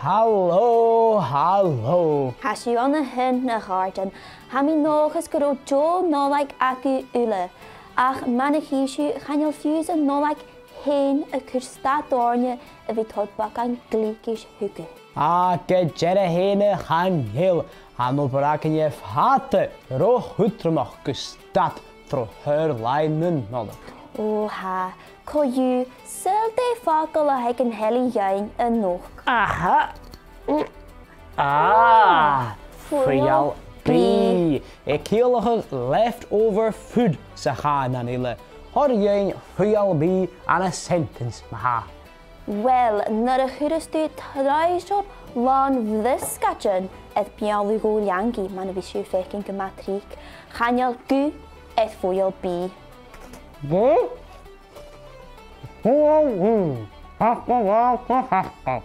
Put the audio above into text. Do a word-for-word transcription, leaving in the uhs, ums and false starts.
Halò, halò. Tha sibh ann a shin, a chàirdean. Tha mi an dòchas gun robh deagh Nollaig agaibh uile. Ach mar a chì sibh, chan eil fiù 's an Nollaig fhèin a' cur stad oirnne a bhith toirt beagan gliocais thugaibh. Ach gu dearbh fhèin, chan eil. Tha an obair againne fada ro chudromach gu stad tro thar làithean na Nollaig. Ò, tha. Co-dhiù, saoil dè am facal a th' aig an telly dhuinn a-nochd? Aha! Ah! Fuil B. Fuil B. A' ciallachadh leftover food sa chànan eile. Thoir dhuinn fuil B ann an sentence, ma-thà. Uill, nuair a chuireas tu truinnsear làn bhriosgaidean air beulaibh dhomh leangaidh, mar a bhios sibh a' faicinn gu math tric, chan eil gu air fuil B. Gu? Fuil B. Tha gu bhith gu seachd.